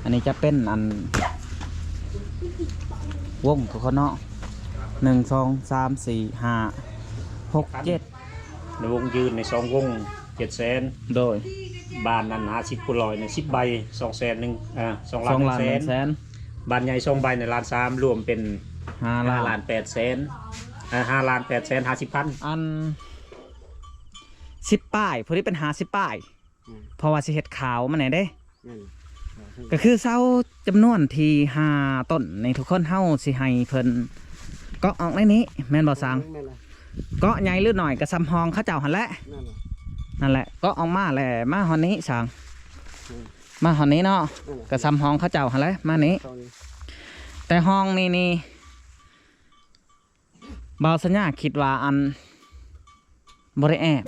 ອັນນີ້ຈະເປັນອັນ ວົງທຸກຄົນເນາະ ໜຶ່ງ ສອງ ສາມ ສີ່ ຫ້າ ຫົກ ເຈັດ ໃນວົງຢືນໃນສອງວົງ ເຈັດແສນ ໂດຍ ບານນັ້ນ ຫ້າສິບຄູນຮ້ອຍ ໃນສິບໃບ ສອງແສນໜຶ່ງ ເອີ ສອງລ້ານ ສອງລ້ານໜຶ່ງແສນ ໜຶ່ງແສນ ບານໃຫຍ່ສອງໃບໃນລ້ານສາມ ລວມເປັນ ຫ້າລ້ານ ຫ້າລ້ານແປດແສນ ເອີ ຫ້າລ້ານແປດແສນຫ້າສິບພັນ ອັນ ສິບປາຍ ພໍດີເປັນຫ້າສິບປາຍ ອືມ ເພາະວ່າຊິເຮັດຂາວມາແດ່ເດ້ ແມ່ນ ກໍຄືເສົາຈຳນວນທີ່ຫ້າຕົ້ນນີ້ ທຸກຄົນ ເຮົາຊິໃຫ້ເພິ່ນເກາະອອກໃນນີ້ ແມ່ນບໍ່ສາງ? ແມ່ນລະ ເກາະໃຫຍ່ຫຼືໜ້ອຍກໍສ່ຳຫ້ອງເຂົາເຈົ້າຫັ້ນແຫຼະ ແມ່ນລະ ນັ້ນແຫຼະ ເກາະອອກມາແຫຼະ ມາຮອດນີ້ສາງ ອືມ ມາຮອດນີ້ເນາະ ແມ່ນລະ ກໍສ່ຳຫ້ອງເຂົາເຈົ້າຫັ້ນແຫຼະ ມານີ້ ເທົ່ານີ້ ແຕ່ຫ້ອງນີ້ນີ້ ບ່າວສັນຍາຄິດວ່າອັນ ບໍ່ໄດ້ແອບ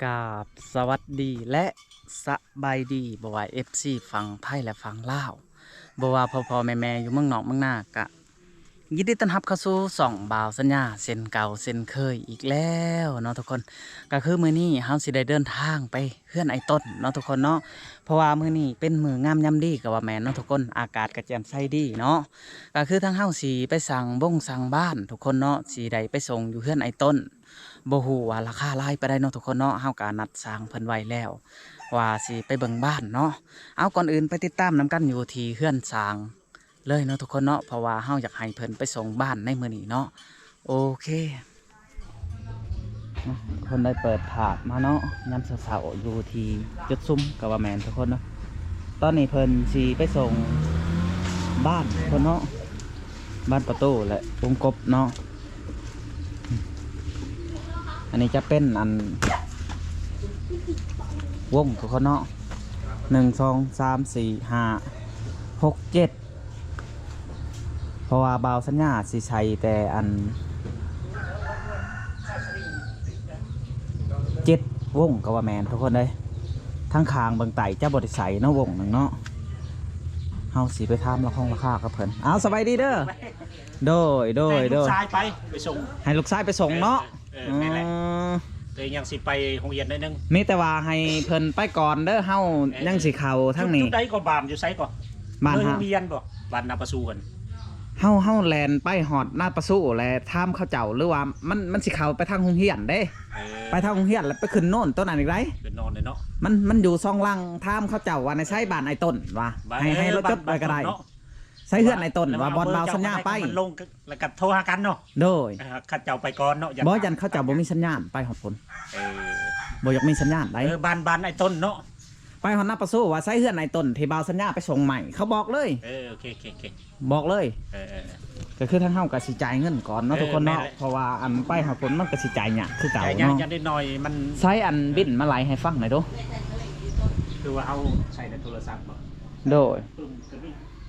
ກາບສະຫວັດດີ ແລະ ສະບາຍດີ ບໍ່ວ່າເອັຟຊີຝັ່ງໄທ ແລະ ຝັ່ງລາວ ບໍ່ວ່າພໍ່ໆແມ່ໆຢູ່ເມືອງນອກເມືອງນາ ກະຍິນດີຕ້ອນຮັບເຂົ້າສູ່ຊ່ອງບ່າວສັນຍາເຊັ່ນເກົ່າເຊັ່ນເຄີຍອີກແລ້ວເນາະທຸກຄົນ. ກະຄືມື້ນີ້ເຮົາຊິໄດ້ເດີນທາງໄປເຮືອນອ້າຍຕົ້ນເນາະທຸກຄົນເນາະ ເພາະວ່າມື້ນີ້ເປັນມື້ງາມຍາມດີກໍວ່າແມ່ນເນາະທຸກຄົນ ອາກາດກະແຈ່ມໃສດີເນາະ. ກະຄືທາງເຮົາຊິໄປສ້າງບົງສ້າງບ້ານທຸກຄົນເນາະ ຊິໄດ້ໄປສົ່ງຢູ່ເຮືອນອ້າຍຕົ້ນ ບໍ່ຮູ້ວ່າລາຄາຫຼາຍປານໃດເນາະທຸກຄົນເນາະ ເຮົາກະນັດຊ່າງເພິ່ນໄວ້ແລ້ວ ວ່າຊິໄປເບິ່ງບ້ານເນາະ. ເອົາ ກ່ອນອື່ນໄປຕິດຕາມນຳກັນຢູ່ທີ່ເຮືອນຊ່າງເລີຍເນາະທຸກຄົນເນາະ ເພາະວ່າເຮົາຢາກໃຫ້ເພິ່ນໄປສົ່ງບ້ານໃນມື້ນີ້ເນາະ. ໂອເຄ ເພິ່ນໄດ້ເປີດພາບມາເນາະ ຍາມເຊົ້າໆ ຢູ່ທີ່ຈຸດຊຸມກໍວ່າແມ່ນທຸກຄົນເນາະ. ຕອນນີ້ເພິ່ນຊິໄປສົ່ງບ້ານເພິ່ນເນາະ ບ້ານປະຕູ ແລະ ວົງກົບເນາະ. ອັນນີ້ຈະເປັນອັນ ວົງທຸກຄົນເນາະ ໜຶ່ງ ສອງ ສາມ ສີ່ ຫ້າ ຫົກ ເຈັດ ເພາະວ່າບ່າວສັນຍາຊິໃສ່ແຕ່ອັນ ເຈັດວົງກໍວ່າແມ່ນທຸກຄົນເອີຍ. ທາງຂ້າງເບື້ອງໃຕ້ຈະບໍ່ໄດ້ໃສ່ເນາະ ວົງໜຶ່ງເນາະ. ເຮົາຊິໄປຖາມລາຄາ ລາຄາກັບເພິ່ນ. ເອົາ ສະບາຍດີເດີ. ໂດຍ ໂດຍ ໃຫ້ລູກຊາຍໄປ ໄປສົ່ງ ໃຫ້ລູກຊາຍໄປສົ່ງເນາະ. ເອີ ເອີ ແມ່ນແຫຼະ ອືມ ໂຕເອງຍັງຊິໄປໂຮງຮຽນໜ້ອຍໜຶ່ງ ມີແຕ່ວ່າໃຫ້ເພິ່ນໄປກ່ອນເດີ ເຮົາ ເອີ ຍັງຊິເຂົ້າທາງນີ້. ຈຸດໃດກໍ ບ້ານຢູ່ໃສກໍ? ບ້ານ ໂຮງຮຽນບໍ່? ບ້ານນາປະຊູຫັ້ນ ເຮົາ ເຮົາແລ່ນໄປຮອດນາປະຊູ ແລະ ຖາມເຂົາເຈົ້າ ຫຼືວ່າມັນ ມັນຊິເຂົ້າໄປທາງໂຮງຮຽນເດ້. ເອີ ໄປທາງໂຮງຮຽນ ແລ້ວໄປຂຶ້ນໂນນໂຕນັ້ນອີກໃດ ຂຶ້ນໂນນເດ້ເນາະ. ມັນ ມັນຢູ່ສອງຫຼັງ ຖາມເຂົາເຈົ້າວ່າໃນໃສ ເອີ ບ້ານອ້າຍຕົ້ນວ່າ ໃຫ້ ໃຫ້ເຮົາຈົດໄວ້ກໍໄດ້ ໃສ່ເຮືອນອ້າຍຕົ້ນ ວ່າບ່ອນບ່າວສັນຍາໄປ ມັນລົງ ແລ້ວກໍໂທຫາກັນເນາະ. ໂດຍ ເອີ ເຂົາເຈົ້າໄປກ່ອນເນາະ ຢ້ານ ບໍ່ ຢ້ານເຂົາເຈົ້າບໍ່ມີສັນຍານໄປຮອດພຸ້ນ. ເອີ ບໍ່ຢາກມີສັນຍານໃດ. ເອີ ບ້ານ ບ້ານອ້າຍຕົ້ນເນາະ ໄປຮອດນາປະຊູ ວ່າໃສ່ເຮືອນອ້າຍຕົ້ນທີ່ບ່າວສັນຍາໄປສົ່ງໃໝ່ ເຂົາບອກເລີຍ. ເອີ ໂອເຄ ໂອເຄ ໂອເຄ ບອກເລີຍ. ເອີ ເອີ ເອີ ກໍຄືທາງເຮົາກໍຊິຈ່າຍເງິນກ່ອນເນາະ ເອີ ທຸກຄົນເນາະ ແມ່ນແຫຼະ ເພາະວ່າອັນໄປຫາຄົນມັນກໍຊິຈ່າຍຍາກຄືເກົ່າເນາະ. ເອີ ຢ່າງ ຢ່າງນ້ອຍໆມັນ ໃຊ້ອັນບິນມາໄລ່ໃຫ້ຟັງໜ່ອຍດູ ຄືວ່າເຮົາໃຊ້ໃນໂທລະສັບບໍ່? ໂດຍ ປຶ້ມ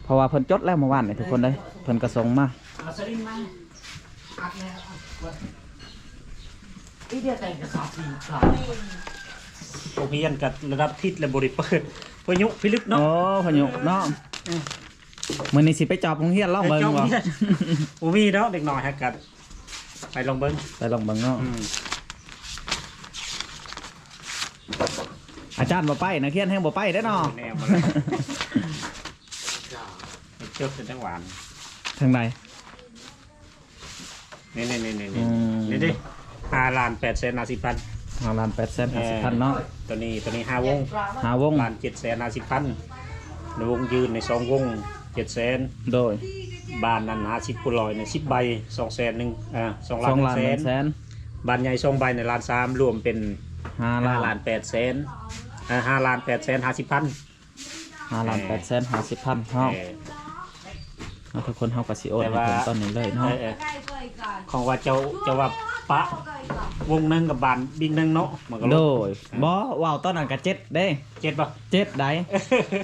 ເພາະວ່າເພິ່ນຈົດແລ້ວເມື່ອວານນີ້ທຸກຄົນເອີຍ ເພິ່ນກໍສົ່ງມາ. ເອົາສະລິງມາ ອັດແລ້ວ ອັດກ່ອນ ອີເດຍແຕ່ງກະສາບປີກວ່າ ໂຮງຮຽນກໍລະດັບທິດແລ້ວບໍ່ໄດ້ເປີດ ພາຍຸພິລຶກເນາະ. ໂອ້ ພາຍຸເນາະ. ເອີ ມື້ນີ້ຊິໄປຈອບໂຮງຮຽນລອງເບິ່ງບໍ່? ບໍ່ມີດອກ ເດັກນ້ອຍຫາກັນ ໄປລອງເບິ່ງ ໄປລອງເບິ່ງເນາະ. ອືມ ອາຈານບໍ່ໄປ ນັກຮຽນແຮ່ງບໍ່ໄປເດ້ເນາະ. ແນວມາແລ້ວ ເຈົ້າເປັນຈັງຫວານ ທາງໃດ? ນີ້ໆໆໆ ອືມ ນີ້ເດ້ ຫ້າລ້ານແປດແສນຫ້າສິບພັນ ຫ້າລ້ານແປດແສນຫ້າສິບພັນເນາະ. ເອີ ໂຕນີ້ ໂຕນີ້ຫ້າວົງ ຫ້າວົງ ລ້ານເຈັດແສນຫ້າສິບພັນ ໃນວົງຢືນໃນສອງວົງ ເຈັດແສນ ໂດຍ ບານນັ້ນ ຫ້າສິບຄູນຮ້ອຍ ໃນສິບໃບ ສອງແສນໜຶ່ງ ເອີ ສອງລ້ານ ສອງລ້ານໜຶ່ງແສນ ໜຶ່ງແສນ ບານໃຫຍ່ສອງໃບໃນລ້ານສາມ ລວມເປັນ ຫ້າລ້ານ ຫ້າລ້ານແປດແສນ ເອີ ຫ້າລ້ານແປດແສນຫ້າສິບພັນ ຫ້າລ້ານແປດແສນຫ້າສິບພັນເນາະ. ເອີ ເອົາ ທຸກຄົນ ເຮົາກໍຊິໂອນໃຫ້ເພິ່ນຕອນນີ້ເລີຍເນາະ. ເອີ ເອີ ຂອງວ່າເຈົ້າ ເຈົ້າວ່າປະວົງໜຶ່ງກັບບ້ານອີກໜຶ່ງເນາະ ມັນກໍ ໂດຍ ເອີ ບໍ່ ເວົ້າຕອນນັ້ນກໍເຈັດເດ້. ເຈັດບໍ່? ເຈັດໃດ໋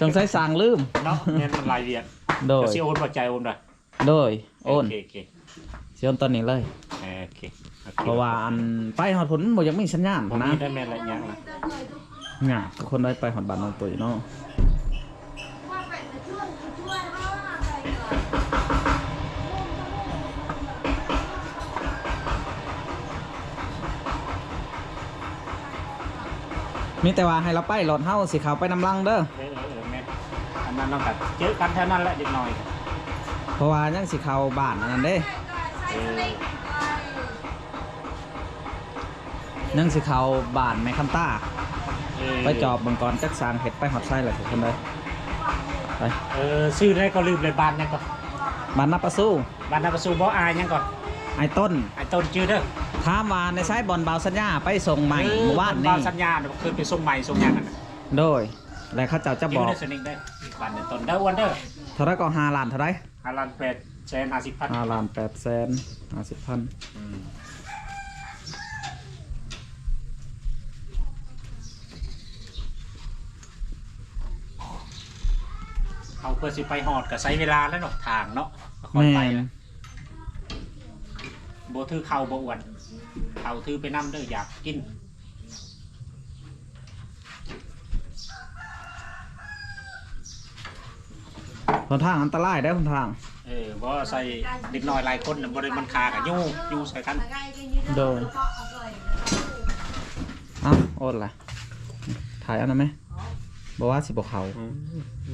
ສົງໄສສ້າງລືມເນາະ. ແມ່ນ ມັນຫຼາຍວຽກ. ໂດຍ ກໍຊິໂອນບໍ່? ຈ່າຍໂອນບໍ່? ໂດຍ ໂອນ ໂອເຄ ໂອເຄ ຊິໂອນຕອນນີ້ເລີຍ. ເອີ ໂອເຄ ໂອເຄ ເພາະວ່າອັນໄປຮອດພຸ້ນບໍ່ຢາກມີສັນຍານຫັ້ນນະ. ບໍ່ມີໄດ້ ແມ່ນລະ ຍາກນະ. ຍາກ ທຸກຄົນໄດ້ໄປຮອດບ້ານນ້ອງຕຸ້ຍເນາະ. ມີແຕ່ວ່າໃຫ້ລາວໄປລົດ ເຮົາຊິເຂົ້າໄປນຳຫຼັງເດີ. ເອີ ເອີ ເອີ ແມ່ນ. ອັນນັ້ນເຮົາກໍເຈີກັນແຖວນັ້ນແຫຼະເດັກນ້ອຍ ເພາະວ່າຍັງຊິເຂົ້າບ້ານອັນນັ້ນເດ້. ເອີ ຍັງຊິເຂົ້າບ້ານແມ່ຄຳຕາ. ເອີ ໄປຈອບເບິ່ງກ່ອນ ຈັກຊ່າງເຮັດໄປຮອດໃສແລ້ວທຸກຄົນເອີຍ. ໄປ ເອີ ຊື່ໃດກໍລືມເລີຍ ບ້ານຫຍັງກໍ? ບ້ານນາປາຊູ. ບ້ານນາປາຊູບໍ່? ອ້າຍຫຍັງກໍ? ອ້າຍຕົ້ນ. ອ້າຍຕົ້ນຈື່ເດີ. ຖາມວ່າໃນໃສບ່ອນບ່າວສັນຍາໄປສົ່ງໄມ້ ເອີ ມື້ວານນີ້ ບ່າວສັນຍາເຄີຍໄປສົ່ງໄມ້ສົ່ງຫຍັງຫັ້ນນະ. ໂດຍ ແລະເຂົາເຈົ້າຈະບອກ ຢູ່ໃນສະນິງເດີ ບ້ານນາຕົ້ນເດີ ອ້ວນເດີ. ເທົ່າໃດກໍ? ຫ້າລ້ານເທົ່າໃດ? ຫ້າລ້ານແປດແສນຫ້າສິບພັນ. ຫ້າລ້ານແປດແສນຫ້າສິບພັນ. ອືມ ເຮົາເພື່ອຊິໄປຮອດກໍໃຊ້ເວລາແລ້ວເນາະ ທາງເນາະ. ແມ່ນ ບໍ່ຖືເຂົ້າບໍ່ອ້ວນ ເຂົ້າຖືໄປນຳເດີ ຢາກກິນ. ຫົນທາງອັນຕະລາຍເດ້ ຫົນທາງ. ເອີ ບໍ່ໃສ່ເດັກນ້ອຍຫຼາຍຄົນນະ ບໍ່ໄດ້ມັນຄາກະຢູ່ ຢູ່ໃສ່ກັນ. ໂດຍ. ເອົ້າ ໂອນລະ ຖ່າຍເອົານຳແມ. ບໍ່ວ່າຊິບໍ່ເຂົ້າ. ອືມ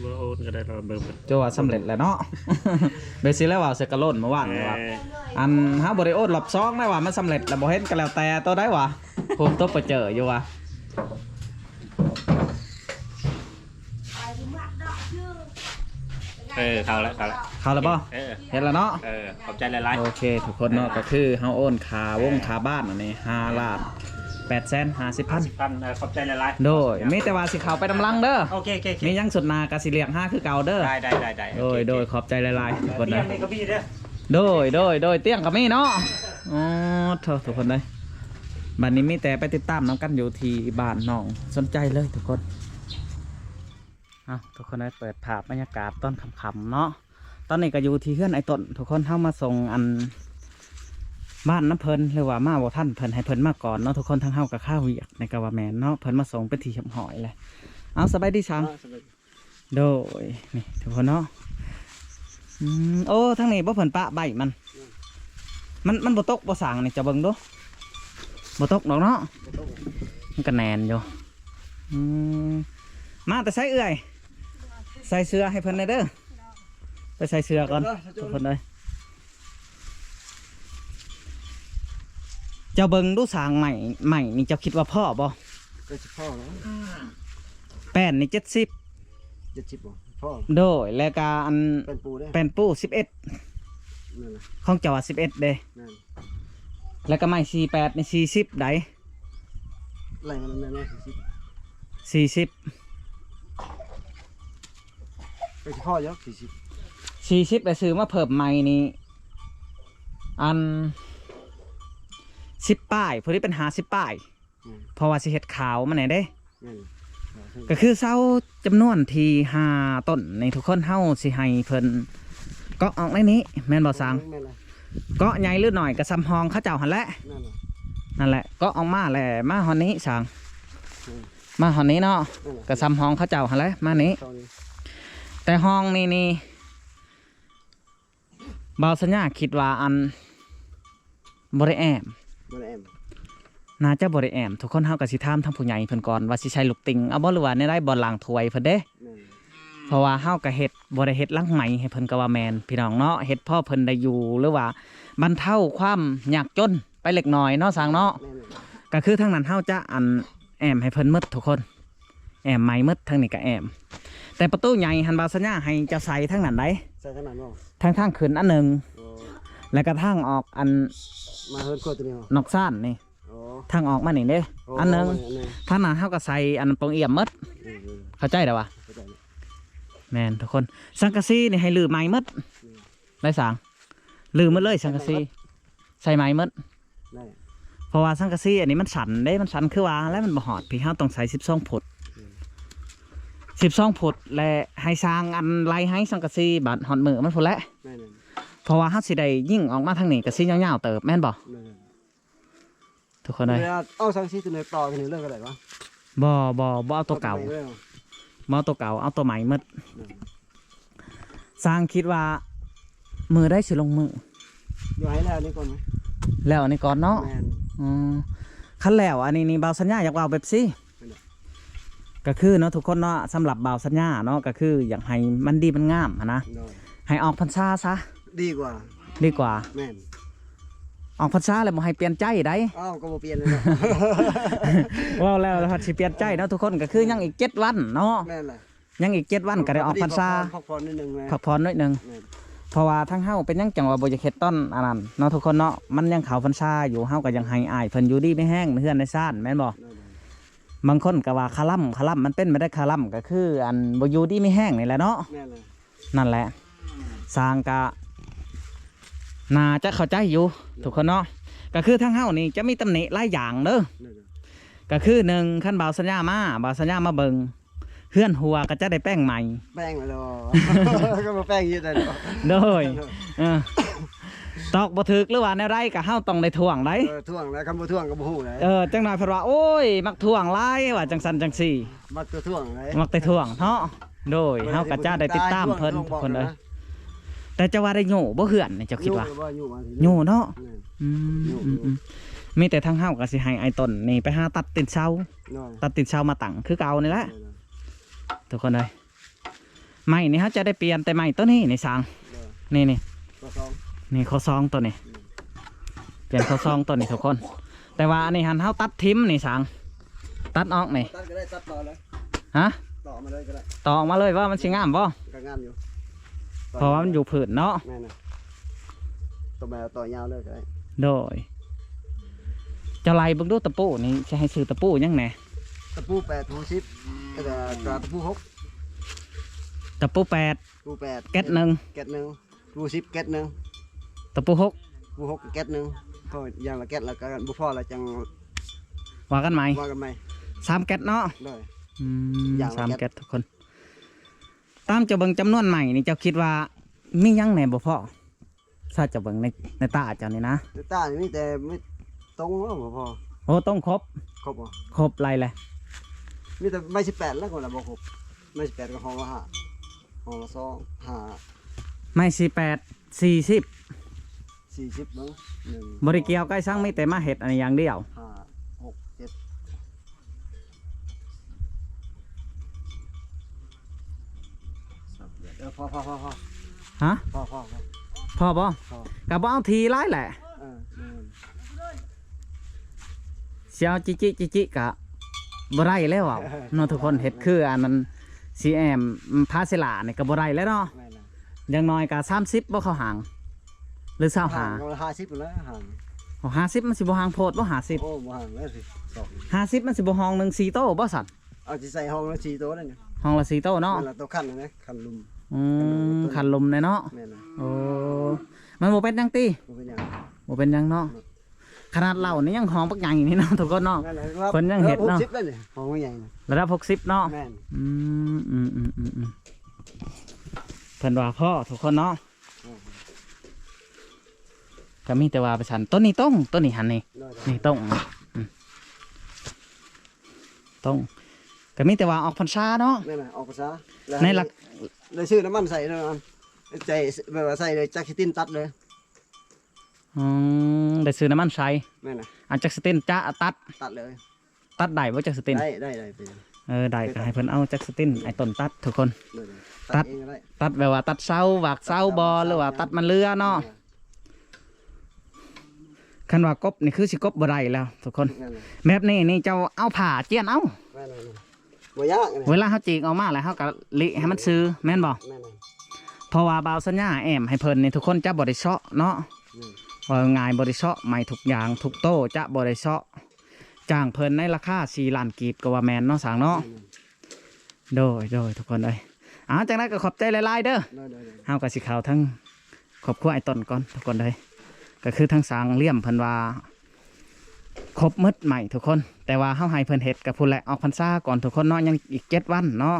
ບໍ່ໂອນກໍໄດ້ ລອງເບິ່ງ. ເຈົ້າວ່າສຳເລັດແລ້ວເນາະ. ເບຊິແລ້ວວ່າໃສ່ກະໂລນເມື່ອວານນີ້ວ່າ ເອີ ອັນເຮົາບໍ່ໄດ້ໂອນລອບສອງໄດ້ວ່າ ມັນສຳເລັດແລ້ວບໍ່ເຫັນກໍແລ້ວແຕ່ໂຕໃດວ່າ. ໂອ້ ຕົກໄປເຈີຢູ່ວ່າ. ເອີ ເຂົ້າແລ້ວ ເຂົ້າແລ້ວ ເຂົ້າແລ້ວບໍ່? ເອີ ເຫັນແລ້ວເນາະ. ເອີ ຂອບໃຈຫຼາຍໆ. ໂອເຄ ທຸກຄົນເນາະ ເອີ ກໍຄືເຮົາໂອນຄ່າວົງ ເອີ ຄ່າບ້ານອັນນີ້ ຫ້າລ້ານແປດແສນຫ້າສິບພັນ. ເອີ ຂອບໃຈຫຼາຍໆ. ໂດຍ ມີແຕ່ວ່າຊິເຂົ້າໄປນຳຫຼັງເດີ. ໂອເຄ ໂອເຄ ໂອເຄ ມີຫຍັງສຸດໜ້າກໍຊິລ້ຽງຫາຄືເກົ່າເດີ. ໄດ້ ໄດ້ ໄດ້ ໂດຍ ໂອເຄ ໂດຍ ໂອເຄ ຂອບໃຈຫຼາຍໆ ເອີ ທຸກຄົນເດີ. ຕຽງນີ້ກໍມີເດີ. ໂດຍ ໂດຍ ໂດຍ ຕຽງກໍມີເນາະ. ອືມ ໂອ້ ທຸກຄົນເດີ. ບັດນີ້ມີແຕ່ໄປຕິດຕາມນຳກັນຢູ່ທີ່ບ້ານນ້ອງສົນໃຈເລີຍທຸກຄົນ. ເອົ້າ ທຸກຄົນເອີຍ ເປີດພາບບັນຍາກາດຕອນຄ່ຳໆເນາະ. ຕອນນີ້ກໍຢູ່ທີ່ເຮືອນອ້າຍຕົ້ນ ທຸກຄົນ. ເຮົາມາສົ່ງອັນບ້ານນຳເພິ່ນ ຫຼືວ່າມາບໍ່ທັນເພິ່ນ ໃຫ້ເພິ່ນມາກ່ອນເນາະທຸກຄົນ. ທາງເຮົາກໍຄາວຽກນີ້ກໍວ່າແມ່ນເນາະ ເພິ່ນມາສົ່ງເປັນທີ່ຮຽບຮ້ອຍແລ້ວ. ເອົາ ສະບາຍດີສາງ. ເອີ ສະບາຍດີ. ໂດຍ ນີ້ທຸກຄົນເນາະ. ອືມ ໂອ້ ທາງນີ້ບໍ່ ເພິ່ນປະໃບມັນ. ອືມ ມັນ ມັນບໍ່ຕົກບໍ່ສາງນີ້ ເຈົ້າເບິ່ງດູ. ບໍ່ຕົກດອກເນາະ. ບໍ່ຕົກ ມັນກໍແໜ້ນຢູ່. ອືມ ມາແຕ່ໃສເອື້ອຍ? ໃສ່ເສື້ອໃຫ້ເພິ່ນແດ່ເດີ. ໄປໃສ່ເສື້ອກ່ອນ ເດີ ທຸກຄົນເອີຍ. ເຈົ້າເບິ່ງດູ ສາງໄມ້ ໄມ້ນີ້ເຈົ້າຄິດວ່າພໍບໍ່? ກໍຊິພໍແລ້ວ ແປ້ນນີ້ເຈັດສິບ. ເຈັດສິບບໍ່? ພໍ. ໂດຍ ແລ້ວກະອັນ ແປ້ນປູເດ້ ແປ້ນປູສິບເອັດ. ແມ່ນລະ ຂອງເຈົ້າວ່າສິບເອັດເດ້. ແມ່ນ ແລ້ວກະໄມ້ສີ່ແປດນີ້ສີ່ສິບໃດ. ໄລ່ມາແມ່ນສີ່ສິບ ສີ່ສິບ. ກໍຊິພໍຢູ່ສີ່ສິບ ສີ່ສິບ ແລ້ວຊື້ມາເພີ່ມໃໝ່ນີ້ ອັນ ສິບປາຍ ພໍດີເປັນຫ້າສິບປາຍ. ອືມ ເພາະວ່າຊິເຮັດຂາວມັນແດ່ເດ້. ແມ່ນ ກໍຄືເສົາຈຳນວນທີ່ຫ້າຕົ້ນນີ້ ທຸກຄົນ ເຮົາຊິໃຫ້ເພິ່ນເກາະອອກໃນນີ້ ແມ່ນບໍ່ສາງ? ແມ່ນລະ ເກາະໃຫຍ່ຫຼືນ້ອຍກໍສ່ຳຫ້ອງເຂົາເຈົ້າຫັ້ນແຫຼະ. ແມ່ນລະ ນັ້ນແຫຼະ ເກາະອອກມາແລ້ວມາຮອດນີ້ສາງ. ອືມ ມາຮອດນີ້ເນາະ ແມ່ນລະ ກໍສ່ຳຫ້ອງເຂົາເຈົ້າຫັ້ນແຫຼະ ມານີ້. ແຕ່ຫ້ອງນີ້ນີ້ ບ່າວສັນຍາຄິດວ່າ ອັນ ບໍ່ໄດ້ແອ້ມ ບໍ່ໄດ້ແອ້ມ ໜ້າຈະບໍ່ໄດ້ແອ້ມ. ທຸກຄົນ ເຮົາກໍຊິຖາມທາງຜູ້ໃຫຍ່ເພິ່ນກ່ອນວ່າຊິໃສ່ລູກຕິ່ງເອົາບໍ່ ຫຼືວ່າແນວໃດ ບ່ອນລ້າງຖ້ວຍເພິ່ນເດ້. ແມ່ນ ເພາະວ່າເຮົາກໍເຮັດ ບໍ່ໄດ້ເຮັດຫຼັງໃໝ່ໃຫ້ເພິ່ນ ກໍວ່າແມ່ນ ພີ່ນ້ອງເນາະ. ເຮັດພໍເພິ່ນໄດ້ຢູ່ ຫຼືວ່າບັນເທົາຄວາມຍາກຈົນໄປເລັກນ້ອຍເນາະ ສາງເນາະ. ແມ່ນ ກໍຄືທາງນັ້ນເຮົາຈະ ອັນ ແອ້ມໃຫ້ເພິ່ນໝົດທຸກຄົນ ແອ້ມໃໝ່ໝົດ. ທາງນີ້ກໍແອ້ມ ແຕ່ປະຕູໃຫຍ່ຫັ້ນ ບ່າວສັນຍາໃຫ້ເຈົ້າໃສ່ທາງນັ້ນໃດ. ໃສ່ທາງນັ້ນບໍ່? ທາງ ທາງຂຶ້ນອັນໜຶ່ງ. ໂອ້ ແລ້ວກໍທາງອອກ ອັນ ມາເຮືອນຄົວຕົວນີ້ບໍ່? ນອກຊານນີ້. ໂອ້ ທາງອອກມານີ້ເດ້. ໂອ້ ອັນໜຶ່ງ ອັນໜຶ່ງ ທາງໜ້າເຮົາກໍໃສ່ ອັນ ໂປ່ງອຽມໝົດ. ເອີ ເອີ ເຂົ້າໃຈແລ້ວວະ? ເຂົ້າໃຈ. ແມ່ນທຸກຄົນ ສັງກະສີນີ້ໃຫ້ຮື້ໃໝ່ໝົດ. ອືມ ໄດ້ສາງ ຮື້ໝົດເລີຍ ສັງກະສີ ໃສ່ໃໝ່ໝົດ ໄດ້ ເພາະວ່າສັງກະສີອັນນີ້ມັນສັ້ນເດ້ ມັນສັ້ນຄືວ່າແລ້ວ ມັນບໍ່ຮອດພີ້ ເຮົາຕ້ອງໃສ່ສິບສອງຟຸດ. ອືມ ສິບສອງຟຸດ ແລະ ໃຫ້ສ້າງອັນໄລ່ໃຫ້ສັງກະສີ ບາດຮອດມື້ມັນພຸ້ນແຫຼະ. ແມ່ນໆ ເພາະວ່າເຮົາຊິໄດ້ຍິງອອກມາທາງນີ້ ກະຊິຍາວໆເຕີບ ແມ່ນບໍ່? ແມ່ນ ທຸກຄົນເອີຍ. ເອົາສັງກະສີຕົວນີ້ຕໍ່ຕົວນີ້ເລີຍກໍໄດ້ວະ? ບໍ່ ບໍ່ ບໍ່ເອົາຕົວເກົ່າ ບໍ່ເອົາຕົວໃໝ່ເລີຍ ບໍ່ເອົາຕົວເກົ່າ ເອົາຕົວໃໝ່ໝົດ. ໂດຍ ຊ່າງຄິດວ່າມື້ໃດຊິລົງມື? ດຽວໃຫ້ແລ້ວອັນນີ້ກ່ອນໄໝ? ແລ້ວອັນນີ້ກ່ອນເນາະ. ແມ່ນ. ອືມ ຄັນແລ້ວອັນນີ້ນີ້ ບ່າວສັນຍາຢາກເວົ້າແບບຊີ້ ແມ່ນແຫຼະ ກໍຄືເນາະທຸກຄົນເນາະ ສຳລັບບ່າວສັນຍາເນາະ ກໍຄືຢາກໃຫ້ມັນດີມັນງາມຫັ້ນນະ. ໂດຍ ໃຫ້ອອກພັນສາຊະ ດີກວ່າ ດີກວ່າ. ແມ່ນ. ອອກພັນສາແລ້ວບໍ່ໃຫ້ປ່ຽນໃຈໃດ. ອ້າວ ກໍບໍ່ປ່ຽນແລ້ວເນາະ. ເວົ້າແລ້ວພັດຊິປ່ຽນໃຈເນາະທຸກຄົນ ກໍຄືຍັງອີກເຈັດວັນເນາະ. ແມ່ນແຫຼະ. ຍັງອີກເຈັດວັນກໍໄດ້ອອກພັນສາ ພັກຜ່ອນ ພັກຜ່ອນໜ້ອຍໜຶ່ງ ແມ່ນ ພັກຜ່ອນໜ້ອຍໜຶ່ງ. ແມ່ນ. ເພາະວ່າທາງເຮົາເປັນຫຍັງຈັ່ງວ່າບໍ່ຢາກເຮັດຕອນອັນນັ້ນເນາະທຸກຄົນເນາະ ມັນຍັງເຂົ້າພັນສາຢູ່ ເຮົາກໍຍັງໃຫ້ອ້າຍເພິ່ນຢູ່ດີມີແຮງໃນເຮືອນໃນຊານ ແມ່ນບໍ່? ແມ່ນ. ບາງຄົນກໍວ່າຄາລຳ ຄາລຳ ມັນເປັນໄປໄດ້ຄາລຳ ກໍຄືອັນບໍ່ຢູ່ດີມີແຮງນີ້ແຫຼະເນາະ. ແມ່ນແຫຼະ. ນັ້ນແຫຼະ ຊ່າງກະໜ້າຈະເຂົ້າໃຈຢູ່ ແມ່ນ ທຸກຄົນເນາະ. ກໍຄືທາງເຮົານີ້ຈະມີຕຳໜິຫຼາຍຢ່າງເດີ. ແມ່ນ. ກໍຄືໜຶ່ງ ຄັນບ່າວສັນຍາມາ ບ່າວສັນຍາມາເບິ່ງ ເຮືອນຮົວກໍຈະໄດ້ແປງໃໝ່. ແປງແລ້ວເນາະ ກໍບໍ່ແປງເຮັດໄດ້ເນາະ. ໂດຍ ເອີ ຕອກບໍ່ຖືກ ຫຼືວ່າແນວໃດກໍເຮົາຕ້ອງໄດ້ທ້ວງໄດ໋. ເອີ ທ້ວງແລ້ວ ຄັນບໍ່ທ້ວງກໍບໍ່ຮູ້ໄດ໋. ເອີ ຈັກໜ້ອຍເພິ່ນວ່າ ໂອ້ຍ ມັກທ້ວງຫຼາຍ ວ່າຈັ່ງຊັ້ນຈັ່ງຊີ້. ມັກແຕ່ທ້ວງໄດ໋ ມັກແຕ່ທ້ວງເນາະ. ໂດຍ ເຮົາກໍຈະໄດ້ຕິດຕາມເພິ່ນທຸກຄົນເອີຍ. ແຕ່ເຈົ້າວ່າໄດ້ໂຍບໍ່ເຮືອນນີ້ ເຈົ້າຄິດວ່າ? ໂຍບໍ່ ໂຍບໍ່ ໂຍເນາະ. ແມ່ນ. ອືມ ໂຍ ອືມ ໂຍ ອືມ ມີແຕ່ທາງເຮົາກໍຊິໃຫ້ອ້າຍຕົ້ນນີ້ໄປຫາຕັດຕີນເສົາ. ໂດຍ ຕັດຕີນເສົາມາຕັ້ງຄືເກົ່ານີ້ແຫຼະ. ໂດຍ ໂດຍ ທຸກຄົນເອີຍ ໄມ້ນີ້ເຮົາຈະໄດ້ປ່ຽນແຕ່ໄມ້ຕົວນີ້ນີ້ຊ່າງ. ໂດຍ ນີ້ ນີ້ ຂໍ້ສອງ ນີ້ຂໍ້ສອງຕົວນີ້. ອືມ ປ່ຽນຂໍ້ສອງຕົວນີ້ທຸກຄົນ. ແຕ່ວ່າອັນນີ້ຫັ້ນເຮົາຕັດຖິ້ມນີ້ຊ່າງ ຕັດອອກນີ້. ຕັດກໍໄດ້ ຕັດຕໍ່ເລີຍ. ຮະ? ຕໍ່ມາເລີຍກໍໄດ້. ຕໍ່ອອກມາເລີຍວ່າມັນຊິງາມບໍ່? ກໍງາມຢູ່ ເພາະວ່າມັນຢູ່ພື້ນເນາະ. ແມ່ນນະ ຕໍ່ໄປເອົາຕໍ່ຍາວເລີຍກໍໄດ້. ໂດຍ ເຈົ້າໄລ່ເບິ່ງດູຕະປູນີ້ ຊິໃຫ້ຊື້ຕະປູຫຍັງແດ່? ຕະປູແປດ ຕະປູສິບ ແລ້ວກໍ ກໍຕະປູຫົກ. ຕະປູແປດ ຕະປູແປດ ແກັດໜຶ່ງ ແກັດໜຶ່ງ ຕະປູສິບ ແກັດໜຶ່ງ ຕະປູຫົກ ຕະປູຫົກ ແກັດໜຶ່ງ. ພໍຢ່າງລະແກັດ ແລ້ວກໍບໍ່ພໍແລ້ວຈັ່ງວ່າກັນໃໝ່ ວ່າກັນໃໝ່. ສາມແກັດເນາະ. ໂດຍ ອືມ ຢ່າງລະ ສາມແກັດ ແກັດທຸກຄົນ. ຕາມເຈົ້າເບິ່ງຈຳນວນໄມ້ນີ້ ເຈົ້າຄິດວ່າມີຫຍັງແດ່ບໍ່ພໍ? ຖ້າເຈົ້າເບິ່ງໃນ ໃນຕາເຈົ້ານີ້ນະ. ໃນຕານີ້ມີແຕ່ໄມ້ຕົງເນາະ ບໍ່ພໍ. ໂອ້ ຕົງຄົບ ຄົບບໍ່? ຄົບໄລ່ແຫຼະ. ມີແຕ່ໄມ້ສິບແປດແລ້ວກໍບໍ່ຄົບ. ໄມ້ສິບແປດກໍຫ້ອງລະຫ້າ ຫ້ອງລະສອງ ຫ້າ ໄມ້ສີ່ແປດ ສີ່ສິບ ສີ່ສິບເບິ່ງ ໜຶ່ງ ບໍ່ໄດ້ກ່ຽວກັບຫຍັງ ມີແຕ່ມາເຮັດອັນນີ້ຢ່າງດຽວ. ຫ້າ ຫົກ ເຈັດ ເອີ ພໍ ພໍ ພໍ ພໍ ຮະ? ພໍ ພໍ ພໍ ພໍບໍ່? ພໍ ກໍບໍ່ເອົາຖີ່ຫຼາຍແຫຼະ. ເອີ ແມ່ນ. ຊິເອົາຈິໆ ຈິໆ ກະບໍ່ໄດ້ແລ້ວເວົ້າເນາະ ທຸກຄົນ. ເຮັດຄືອັນນັ້ນ ຊີແອມ ພາເຊລານີ້ກໍບໍ່ໄດ້ແລ້ວເນາະ. ແມ່ນລະ. ຢ່າງໜ້ອຍກໍສາມສິບບໍ່ ເຂົ້າຫາງ ຫຼື ຊາວຫ້າ ຫ້າສິບແລ້ວ. ຫ້າສິບມັນຊິບໍ່ຫ່າງໂພດບໍ່? ຫ້າສິບ ໂອ້ ບໍ່ຫ່າງແລ້ວຊິ ຫ້າສິບມັນຊິບໍ່ຫ້ອງໜຶ່ງສີ່ໂຕບໍ່ຊັ້ນ? ເອົາຊິໃສ່ຫ້ອງລະສີ່ໂຕນັ້ນ. ຫ້ອງລະສີ່ໂຕເນາະ. ແມ່ນລະ ໂຕຂັ້ນນະ ຂັ້ນລຸ່ມ. ອືມ ຂັ້ນລຸ່ມແນ່ເນາະ. ແມ່ນລະ. ໂອ້ ມັນບໍ່ເປັນຫຍັງຕິ? ບໍ່ເປັນຫຍັງ ບໍ່ເປັນຫຍັງເນາະ. ຂະໜາດເຫຼົ່ານີ້ຍັງຫ້ອງບັກໃຫຍ່ນີ້ເນາະ ທຸກຄົນເນາະ. ແມ່ນລະ ເພິ່ນຍັງເຮັດເນາະ. ຫົກສິບແລ້ວນີ້ ຫ້ອງບັກໃຫຍ່ ລະດັບຫົກສິບເນາະ. ແມ່ນ. ອືມ ອືມ ເພິ່ນວ່າພໍ ທຸກຄົນເນາະ. ໂອ້ ກໍມີແຕ່ວ່າໄປຊັ້ນ. ໂຕນີ້ຕົງ ໂຕນີ້ຫັ້ນນີ້ ໂດຍ ນີ້ຕົງ ອືມ ຕົງ ກໍມີແຕ່ວ່າອອກພັນສາເນາະ. ແມ່ນນະ ອອກພັນສາ. ໃນຫຼັກ ໄດ້ຊື້ນ້ຳມັນໃສ່ເນາະ ໃສ່ ແບບວ່າໃສ່ເລີຍ ຈັກສະຕິນຕັດເລີຍ. ອືມ ໄດ້ຊື້ນ້ຳມັນໃສ່. ແມ່ນນະ. ອັນຈັກສະຕິນຈະຕັດ ຕັດເລີຍ. ຕັດໄດ້ບໍ່ຈັກສະຕິນ? ໄດ້ ໄດ້ ໄດ້ ເປັນຫຍັງ? ເອີ ໄດ້ ກໍໃຫ້ເພິ່ນເອົາຈັກສະຕິນ ເອີ ໄອ້ຕົ້ນຕັດ ທຸກຄົນ. ໂດຍ ຕັດ ຕັດເອງກໍໄດ້. ຕັດແບບວ່າຕັດເສົາ ວາກເສົາບໍ່ ຫຼືວ່າຕັດມັນເຫຼືອເນາະ. ຄັນວ່າກົບນີ້ຄືຊິກົບບໍ່ໄດ້ແລ້ວ ທຸກຄົນ. ແມ່ນແຫຼະ. ແບບນີ້ນີ້ເຈົ້າເອົາຜ້າຈຽນເອົາ. ແມ່ນໆ ບໍ່ຍາກ. ເວລາເຮົາຈີກອອກມາແລ້ວ ເຮົາກໍລິໃຫ້ມັນຊື່ ແມ່ນບໍ່? ແມ່ນໆ. ເພາະວ່າບ່າວສັນຍາແອ້ມໃຫ້ເພິ່ນນີ້ ທຸກຄົນຈະບໍ່ໄດ້ເຊາະເນາະ. ອືມ. ເວົ້າງ່າຍ ບໍ່ໄດ້ເຊາະ ໄມ້ທຸກຢ່າງທຸກໂຕຈະບໍ່ໄດ້ເຊາະ. ຈ້າງເພິ່ນໃນລາຄາສີ່ລ້ານກີບກໍວ່າແມ່ນເນາະ ຊ່າງເນາະ. ແມ່ນໆ. ໂດຍ ໂດຍ ທຸກຄົນເອີຍ. ເອົາ ຈັ່ງໃດກໍຂອບໃຈຫຼາຍໆເດີ. ໂດຍໆໆ. ເຮົາກໍຊິເຂົ້າທາງຄອບຄົວອ້າຍຕົ້ນກ່ອນ ທຸກຄົນເອີຍ. ກໍຄືທາງຊ່າງລຽມເພິ່ນວ່າຄົບໝົດໄມ້ ທຸກຄົນ, ແຕ່ວ່າເຮົາໃຫ້ເພິ່ນເຮັດກໍພຸ້ນແຫຼະ ອອກພັນສາກ່ອນ ທຸກຄົນເນາະ, ຍັງອີກເຈັດວັນເນາະ.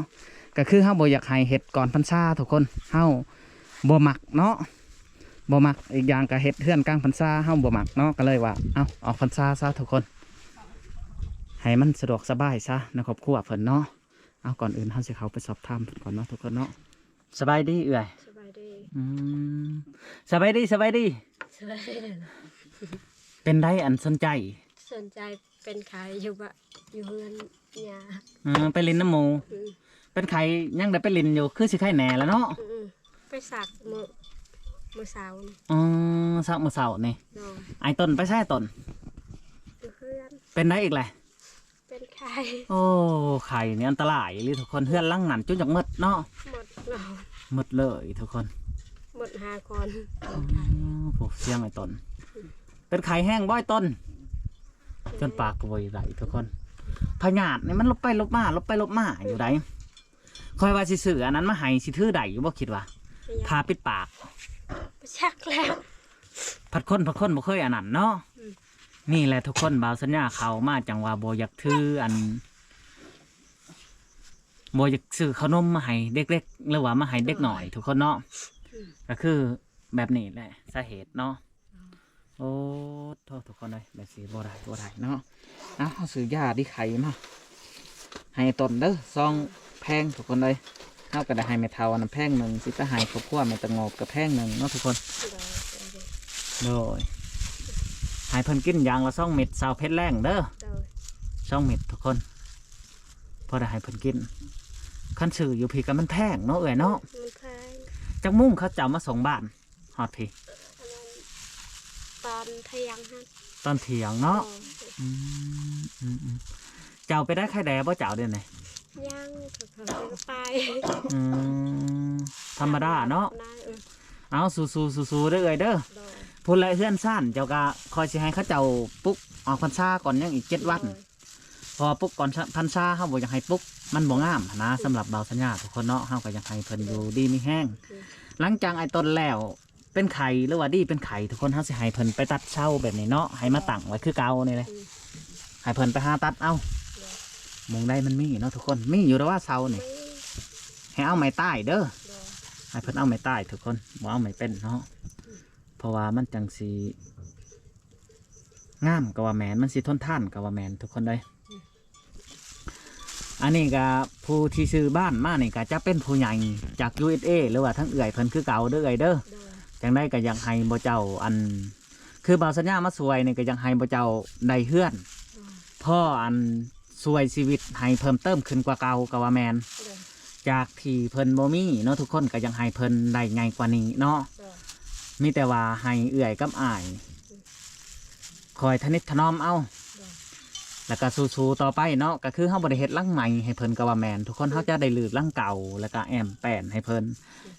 ກໍຄືເຮົາບໍ່ຢາກໃຫ້ເຮັດກ່ອນພັນສາ ທຸກຄົນ, ເຮົາບໍ່ມັກເນາະ. ບໍ່ມັກ, ອີກຢ່າງກໍເຮັດເຮືອນກາງພັນສາເຮົາບໍ່ມັກເນາະ, ກໍເລີຍວ່າ ເອົາ ອອກພັນສາຊະທຸກຄົນ. ໃຫ້ມັນສະດວກສະບາຍຊະໃນຄອບຄົວເພິ່ນເນາະ. ເອົາ ກ່ອນອື່ນເຮົາຊິເຂົ້າໄປສອບຖາມເພິ່ນກ່ອນເນາະທຸກຄົນເນາະ. ສະບາຍດີເອື້ອຍ. ສະບາຍດີ. ອືມ ສະບາຍດີ ສະບາຍດີ. ສະບາຍດີ. ເປັນໃດ ອັນສົນໃຈ? ສົນໃຈ ເປັນໄຂ້ຢູ່ບ້ານ ຢູ່ເຮືອນຍ່າ. ເອີ ໄປຫຼິ້ນນຳໝູ່. ອືມ ເປັນໄຂ້ ຍັງໄດ້ໄປຫຼິ້ນຢູ່ ຄືຊິໄຂ້ແນ່ລະເນາະ. ອືມ ໄປສັກມື້ ມື້ເຊົ້ານີ້. ອໍ ສັກມື້ເຊົ້ານີ້. ໂດຍ. ອ້າຍຕົນໄປໃສ ອ້າຍຕົນ? ຢູ່ເຮືອນ. ເປັນໃດອີກແຫຼະ? ເປັນໄຂ້. ໂອ້ ໄຂ້ນີ້ອັນຕະລາຍອີ່ຫຼີທຸກຄົນ. ເຮືອນຫຼັງນັ້ນຈົນຢາກໝົດເນາະ. ໝົດເລີຍ. ໝົດເລີຍທຸກຄົນ. ໝົດຫ້າຄົນ. ອໍ ໂອ້ ສຽງອ້າຍຕົນ. ເປັນໄຂ້ແຮງບໍ່ອ້າຍຕົນ? ຈົນປາກກໍບໍ່ໄດ້ທຸກຄົນ. ພະຍາດນີ້ມັນຫຼົບໄປຫຼົບມາ ຫຼົບໄປຫຼົບມາຢູ່ໃດ. ຂ້ອຍວ່າຊິຊື້ອັນນັ້ນມາໃຫ້ ຊິຖືໄດ້ຢູ່ບໍ່ ຄິດວ່າ ຫຍັງ? ຜ້າປິດປາກ. ບໍ່ຈັກແລ້ວ. ພັດຄົນ ພັດຄົນບໍ່ເຄີຍອັນນັ້ນເນາະ. ອືມ ນີ້ແຫຼະທຸກຄົນ ບ່າວສັນຍາເຂົ້າມາ ຈັ່ງວ່າບໍ່ຢາກຖືອັນ ບໍ່ຢາກຊື້ເຂົ້າໜົມມາໃຫ້ເດັກໆ ຫຼືວ່າມາໃຫ້ເດັກນ້ອຍທຸກຄົນເນາະ. ອືມ ກໍຄືແບບນີ້ແຫຼະສາເຫດເນາະ. ໂອ້ໂທ້ ທຸກຄົນເອີຍ ແບບນີ້ບໍ່ໄດ້ ບໍ່ໄດ້ເນາະ. ເອົາ ເຮົາຊື້ຢາດີໄຂ້ມາໃຫ້ຕົ້ນເດີ ຊອງແພງທຸກຄົນເອີຍ. ເຮົາກໍໄດ້ໃຫ້ແມ່ເຖົ້າອັນນັ້ນແພງໜຶ່ງ ຊິໄປໃຫ້ຄອບຄົວແມ່ຕະໂງບກໍແພງໜຶ່ງເນາະທຸກຄົນ. ໂດຍ ໂດຍ ໃຫ້ເພິ່ນກິນຢ່າງລະສອງເມັດ ເຊົ້າເພັດແລງເດີ. ໂດຍ ສອງເມັດທຸກຄົນ ພໍໄດ້ໃຫ້ເພິ່ນກິນ. ຄັນຊື້ຢູ່ພີ້ກໍມັນແພງເນາະເອື້ອຍເນາະ. ມັນແພງ. ຈັກໂມງເຂົາເຈົ້າມາສົ່ງບ້ານ? ຮອດພີ້ ອັນນັ້ນ ຕອນທ່ຽງຫັ້ນ. ຕອນທ່ຽງເນາະ. ໂດຍ. ອືມ ອືມໆ ເຈົ້າໄປໄດ້ໄຂ້ແດ່ບໍ່ເຈົ້າດຽວນີ້? ຍັງ ເຂົາກໍໄປ. ອືມ ທຳມະດາເນາະ. ທຳມະດາ. ເອີ ເອົາ ສູ້ໆ ສູ້ໆເດີເອື້ອຍເດີ. ໂດຍ. ພຸ້ນແຫຼະເຮືອນຊານເຈົ້າກໍ ຂ້ອຍຊິໃຫ້ເຂົາເຈົ້າປຸກອອກພັນສາກ່ອນ ຍັງອີກເຈັດວັນ. ໂດຍ. ເພາະວ່າປຸກກ່ອນ ພ- ພັນສາ ເຮົາບໍ່ຢາກໃຫ້ປຸກ ມັນບໍ່ງາມຫັ້ນນະ. ອືມ ສຳລັບບ່າວສັນຍາທຸກຄົນເນາະ ເຮົາກໍຢາກໃຫ້ເພິ່ນຢູ່ດີມີແຮງ. ອືມ ຫຼັງຈາກອ້າຍຕົ້ນແລ້ວ ເປັນໄຂ້ ຫຼືວ່າດີເປັນໄຂ້ທຸກຄົນ ເຮົາຊິໃຫ້ເພິ່ນໄປຕັດເຊົາແບບນີ້ເນາະ ໃຫ້ມາຕັ້ງໄວ້ຄືເກົ່ານີ້ແຫຼະ. ອືມ ໃຫ້ເພິ່ນໄປຫາຕັດເອົາ. ໂດຍ. ໝ່ອງໃດມັນມີເນາະທຸກຄົນ ມີຢູ່ແລ້ວວ່າເຊົານີ້. ມີ. ໃຫ້ເອົາໄມ້ຕາຍເດີ. ໂດຍ. ໃຫ້ເພິ່ນເອົາໄມ້ຕາຍທຸກຄົນ ບໍ່ເອົາໄມ້ເປັນເນາະ. ອືມ ເພາະວ່າມັນຈັ່ງຊິ ງາມກໍວ່າແມ່ນ ມັນຊິທົນທານກໍວ່າແມ່ນທຸກຄົນເອີຍ. ອັນນີ້ກໍຜູ້ທີ່ຊື້ບ້ານມານີ້ກໍຈະເປັນຜູ້ໃຫຍ່ຈາກ ຢູເອັສເອ ຫຼືວ່າທາງເອື້ອຍເພິ່ນຄືເກົ່າເດີເອື້ອຍເດີ. ໂດຍ. ຈັ່ງໃດກໍຢາກໃຫ້ບໍ່ເຈົ້າ ອັນ ຄືບ່າວສັນຍາມາຊ່ວຍນີ້ ກໍຢາກໃຫ້ບໍ່ເຈົ້າໄດ້ເຮືອນ. ໂດຍ. ພໍອັນ ຊ່ວຍຊີວິດໃຫ້ເພີ່ມເຕີມຂຶ້ນກວ່າເກົ່າກໍວ່າແມ່ນ. ໂດຍ. ຈາກທີ່ເພິ່ນບໍ່ມີເນາະ ທຸກຄົນກໍຢາກໃຫ້ເພິ່ນໄດ້ໃຫຍ່ກວ່ານີ້ເນາະ. ໂດຍ. ມີແຕ່ວ່າໃຫ້ເອື້ອຍກັບອ້າຍ ອືມ ຄອຍທະນິດຖະນອມເອົາ. ໂດຍ. ແລ້ວກໍສູ້ໆຕໍ່ໄປເນາະ ກໍຄືເຮົາບໍ່ໄດ້ເຮັດຫຼັງໃໝ່ໃຫ້ເພິ່ນກໍວ່າແມ່ນ ທຸກຄົນ. ອືມ. ເຮົາຈະໄດ້ຮື້ຫຼັງເກົ່າ ແລ້ວກໍແອ້ມແປ້ນໃຫ້ເພິ່ນ.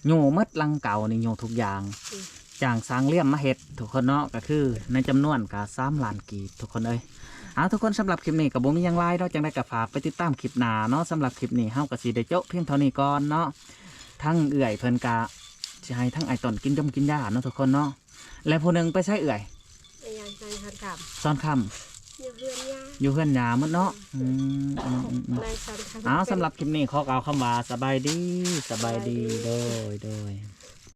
ອືມ. ຍູ້ໝົດຫຼັງເກົ່ານີ້ ຍູ້ທຸກຢ່າງ. ອືມ. ຈ້າງຊ່າງຫຼຽມມາເຮັດທຸກຄົນເນາະ ກໍຄືໃນຈຳນວນກໍສາມລ້ານກີບທຸກຄົນເອີຍ. ເອົາ ທຸກຄົນ ສຳລັບຄລິບນີ້ກໍບໍ່ມີຫຍັງຫຼາຍເນາະ ຈັ່ງໃດກໍຝາກໄປຕິດຕາມຄລິບໜ້າເນາະ. ສຳລັບຄລິບນີ້ເຮົາກໍຊິໄດ້ໂຈະພຽງເທົ່ານີ້ກ່ອນເນາະ. ທາງເອື້ອຍເພິ່ນກໍຊິໃຫ້ທາງອ້າຍຕົ້ນກິນຢົມກິນຢາເນາະທຸກຄົນເນາະ. ແລະຜູ້ໜຶ່ງໄປໃສເອື້ອຍ? ໄປຫຍັງ ສອນຄຳ. ສອນຄຳ ຢູ່ເຮືອນຍ່າ. ຢູ່ເຮືອນຍ່າໝົດເນາະ. ອືມ. ອືມໆໆ. ນາຍສອນຄຳ. ເອົາ ສຳລັບຄລິບນີ້ຂໍກ່າວຄຳວ່າສະບາຍດີ ສະບາຍດີ. ສະບາຍດີ. ໂດຍ ໂດຍ.